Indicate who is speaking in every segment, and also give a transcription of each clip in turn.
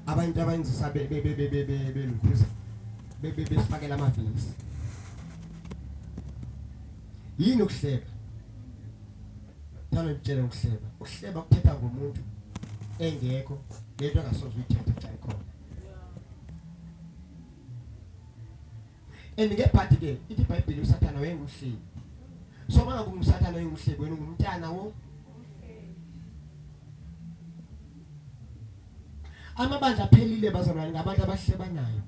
Speaker 1: Abantu abayenzisa belukhuza besifakela amavesi. Yini ukuhleba? Thanda ngitshele ukuhleba. Ukuhleba kuthetha ngomuntu engekho lento angasoze uyithethe xa ikhona. And ngebhadi ke ithi iBhayibheli uSathana wayengumhlebi. So mangabe unguSathana wayengumhlebi wena ungumntana wo Amabandla aphelile bazalwane ngabantu abahlebanayo.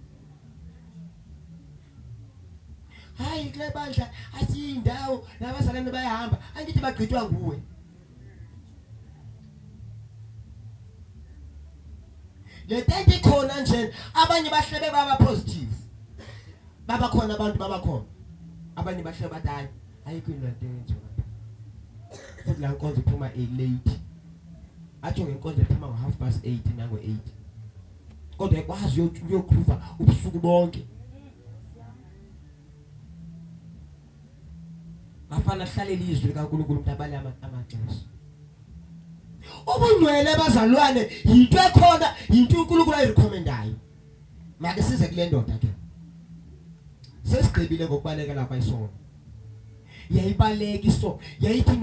Speaker 1: Hayi kule bandla asiyindawo nabazalwane bayahamba angithi bagqitshwa nguwe. Le tente ikhona nje abanye bahlebe baba positive. Baba khona abantu baba khona. Abanye bahlebe bathi hayi ayikho into eyenziwa lapha. Futhi la nkonzo iphuma a late. Atsho ngenkonzo ephuma ngo half past 8 nango 8. Kodwa ekwazi uyogroova ubusuku bonke. Bafana hlalele izwi likaNkulunkulu umuntu abale amaxesha. Ubungcwele bazalwane yinto ekhona yinto uNkulunkulu ayirecommendayo. Make size kule ndoda ke. Sesigqibile ngokubalekela kwayisono. Yayibaleka iso yayithi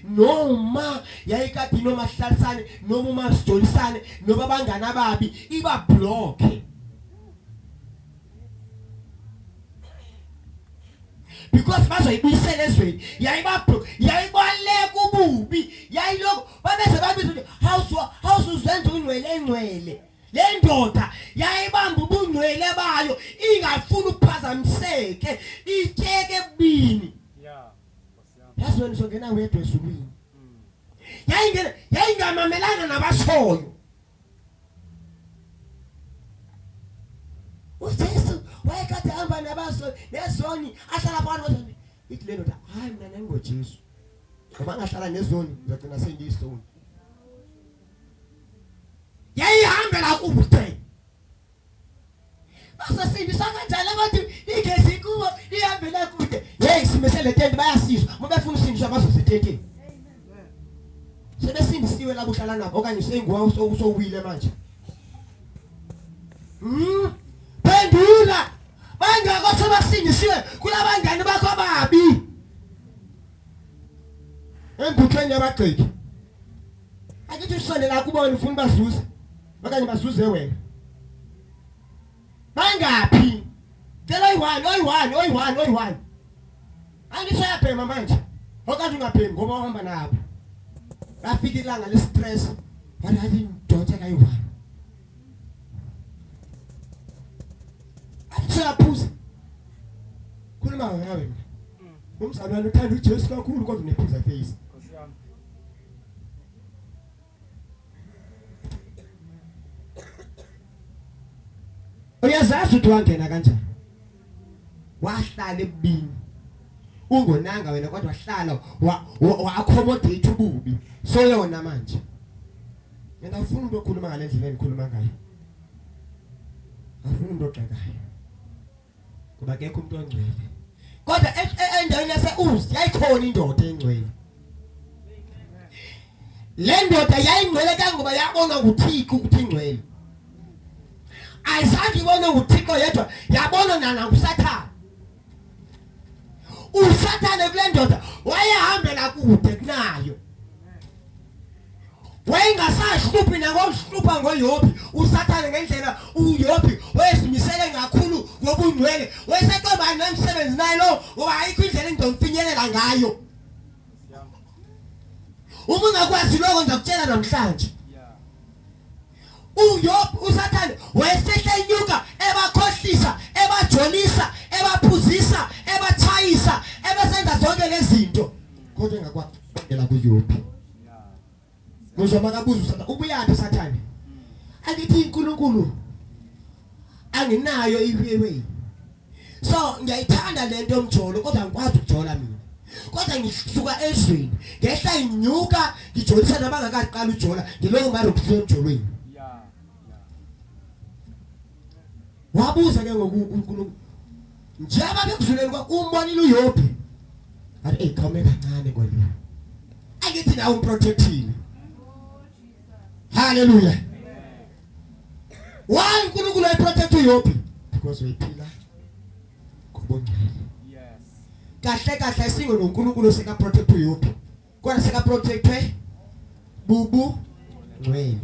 Speaker 1: noma yayikade noma sihlalisane noma uma sijolisane noma abangani ababi iba block. Because bazoyibuyisela ezweni yayibabro yayibaleka ububi yayiloko babese babiza ukuthi house house uzenza ungcwele engcwele le ndoda yayibamba ubungcwele bayo ingafuni ukuphazamiseke ityeke ebubini.
Speaker 2: Yeah.
Speaker 1: Yazi wena uzongena wedwa ezulwini. Yayingena yayingamamelanga nabashoyo. uJesu wayekade ehamba nabaso nezoni ahlala phakathi kwezoni ithi le ndoda hayi mina nengoJesu ngoba ngahlala nezoni ngizogcina sengiyisoni yayihambela kude basesindiswa kanjani abantu igezi kubo ihambela kude hey simise le tente bayasizwa uma befuna usindiswa bazoze etenteni sebesindisiwe labo uhlala nabo okanye senguwa usowile manje. Phendula bangakho sebasindisiwe kulabangani bakho ababi embuthweni yabagxeki akithi usondela kubona ufuna bazuze okanye bazuze wena bangaphi cela oyi-one oyi-one oyi-one oyi-one angisayabhema manje okanye ungabhemi ngoba uhamba nabo lafika ilanga le-stress wathi athi ngidonse kayi-one aseyaphuza khuluma ngawe mina umzalwane uthanda uJesu kakhulu kodwa unephuza face uyazazi ukuthi wangena kanjani wahlala ebubini ungonanga wena kodwa wahlala wa accommodate ububi so yona manje mina afuna umuntu okhuluma ngale ndlela engikhuluma ngayo afuna umuntu ogxekayo ngoba akekho umuntu ongcwele kodwa endaweni yase-Uz yayikhona indoda engcwele le ndoda yayingcwele kangoba yabonwa nguThixo ukuthi ingcwele ayizange ibonwe nguThixo yedwa yabonwa nanguSathane uSathane kule ndoda wayehambela kude kunayo wayengasahluphi nangokuhlupha ngoYobi uSathane ngendlela uYobi wayezimisele kakhulu ngobungcwele wayeseqoba nomsebenzi naye lo ngoba ayikho indlela engizomfinyelela ngayo uma ungakwazi lokho ngizakutshela namhlanje uYob uSathane wayesehla enyuka ebakhohlisa ebajolisa ebaphuzisa ebachayisa ebesenza zonke lezi zinto kodwa engakwaqela kuYobi Muzwa makabuza uSathane ubuyaphi Sathane angithi uNkulunkulu anginayo ihighway so ngiyayithanda lento yomjolo kodwa angikwazi ukujola mina kodwa ngisuka ezweni ngehla nginyuka ngijolisa nabangakaqala ujola ngiloko manje ukudlula emjolweni wabuza ke ngoku uNkulunkulu njengoba bekuzuleni kwa umbonile uYobhi athi ey khawume kancane kwalona angithi nawe umprotectile haleluya. Why uNkulunkulu ayiprotect uYobi? Because uyiphila ngobungcwele.
Speaker 2: Yes.
Speaker 1: Kahle kahle singo noNkulunkulu seka protect uYobi. Kodwa seka protectwe bubu ngcwele.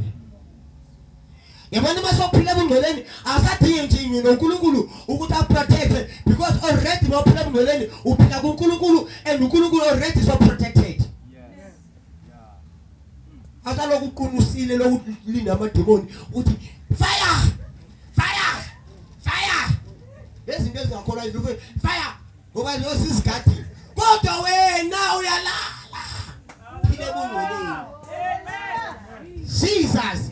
Speaker 1: Yabona uma sophila ebungcweleni asadingi nje noNkulunkulu ukuthi aprotect because already mawuphila ebungcweleni uphila kuNkulunkulu and uNkulunkulu already so protected.
Speaker 2: Yes. Yeah.
Speaker 1: Asalokhu uqunusile lokulinda amademoni uthi fire fire fire lezi zinto ezingakholwa izinto fire ngoba leyo sizigadile kodwa wena uyalala phile ebungcweleni. Jesus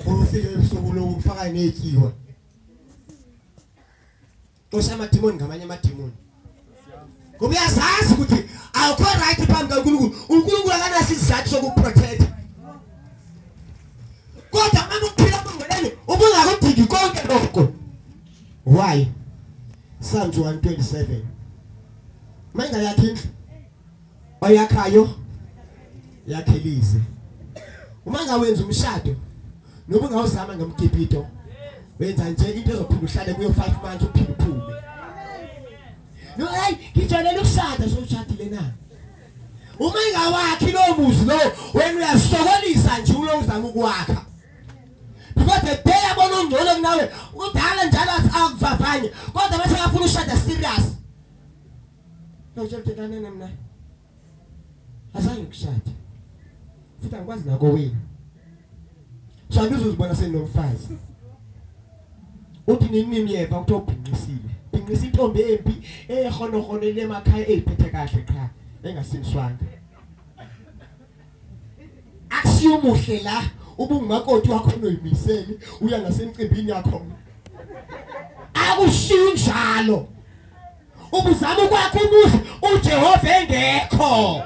Speaker 1: ufike ebusuku lokhu kufaka nezityiwa xosha amadimoni ngamanye amadimoni ngoba uyazazi ukuthi awukho right phambi kaNkulunkulu. uNkulunkulu akanaso isizathu sokuprotect, kodwa uma uphila ebungcweleni ubungakudingi konke lokho. Why? Psalms 127 mayingayakhi indlu oyakhayo yakhelize. Uma ngawenza umshado noma ungawuzama ngomgibito wenza nje into ezophinda uhlale kuyo 5 months uphinde uphume. No, hey, ngijwayele ukushada, sowushadile na? Uma ingawakhi lo muzi lo wena uyasokolisa nje uyozama ukuwakha. Because the day abona ungcono kunawe udala njalo akuvavanye, kodwa bese afuna ushada serious. Ngiyotshela nene mina azange kushade futhi angikwazi nakowenu, so andizozibona seninomfazi. Uthi nini niyeva ukuthi ubhinqisile, bhinqisa intombi embi ehonohono lemakhaya eyiphethe kahle qha engasindiswanga. Akusiyo umuhle la ubungumakoti wakho onoyimisele uya nasemcimbini yakho, akushiyo njalo. Ubuzama ukwakha umuzi uJehova engekho,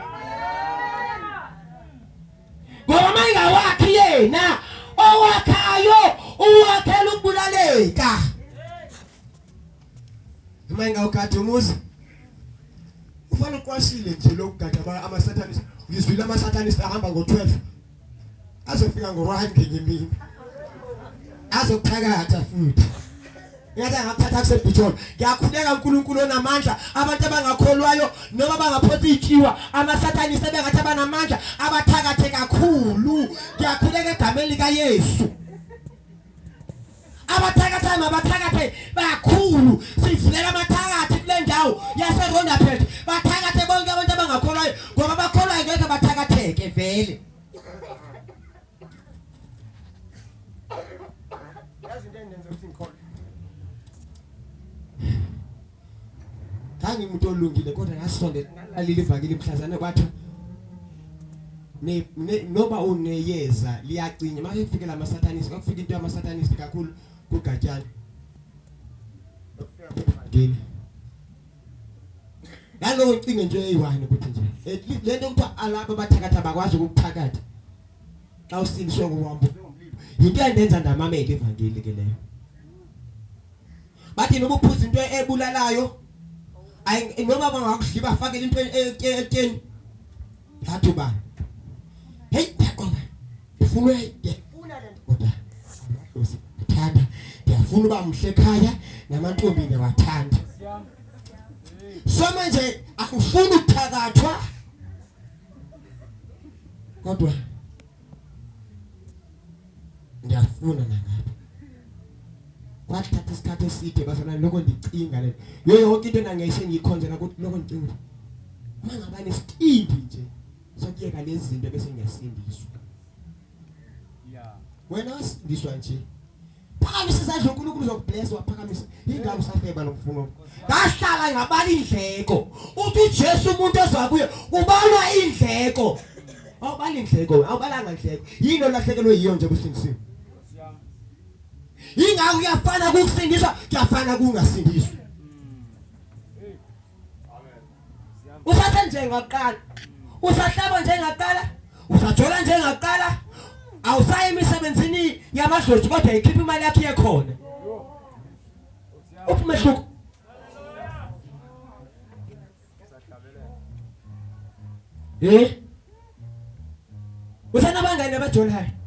Speaker 1: ngoba mayingawakhi yena owakhayo uwakhela ukubulaleka. Uma ingawugadi umuzi ufana uqwashile nje lokugada amasatanist. Ngizwile amasatanist ahamba ngo-12 azofika ngo-1 ngenye imini azokuthakatha futhi. Ngathi angakuthatha kusebhijolo. Ngiyakhuleka uNkulunkulu onamandla, abantu abangakholwayo noma bangaphotha itshiwa amasatanist abengathi abanamandla abathakathe kakhulu. Ngiyakhuleka egameni likaYesu. Abathakathayo mabathakathe kakhulu. Sivulela abathakathi kule ndawo yaseRondapet, bathakathe bonke abantu abangakholwayo, ngoba abakholwayo ngeke bathakatheke vele. Yazi into endenza ukuthi ngikholwe, ngangimuntu olungile kodwa ngasondela ngalalile ivangeli mhlazane kwathiwa noba uneyeza liyacinya mase kufikela amasatanist. Kwakufika into yamasatanist kakhulu kuGatyana ivangeli. Ngaloko ngicinge nje eyi-one ukuthi nje at least lento kuthiwa alabo abathakatha bakwazi ukukuthakatha xa usindiswe ngokuhamba yinto endenza ndamamela ivangeli ke leyo. Bathi noma uphuza into ebulalayo ayi noma bangakudli bafakele into etsheni ngathi uba hey yaqonda ngifuna ngiyafuna lento kodwa amadlozi ngithanda ngiyafuna uba muhle ekhaya namantombi ngiyawathanda, so manje angifuni ukuthakathwa kodwa ngiyafuna nangapha. Kwathatha isikhathi eside bazalwane lokho ndicinga le yo yonke into enangiyayise ngiyikhonzela ukuthi lokho ndicinga uma ngaba nesitindi nje sokuyeka lezi zinto bese ngiyasindiswa.
Speaker 2: Yeah.
Speaker 1: Wena wasindiswa nje, phakamisa isandla uNkulunkulu uzokubless. Waphakamisa ingane usafeba nomfungo ngahlala ngabala indleko. Uthi uJesu umuntu ozakuye ubalwa indleko, awubala indleko, awubalanga indleko yini olahlekelwe yiyo nje kusindisiwe. Ingakho kuyafana kukusindiswa kuyafana kungasindiswa. Usathe njengaqala, usahlaba njengaqala, usajola njengaqala, awusayi emisebenzini yamadlozi kodwa ikhipha imali yakho iyekhona. Uphi umehluko? Eh, usanabangani abajolayo?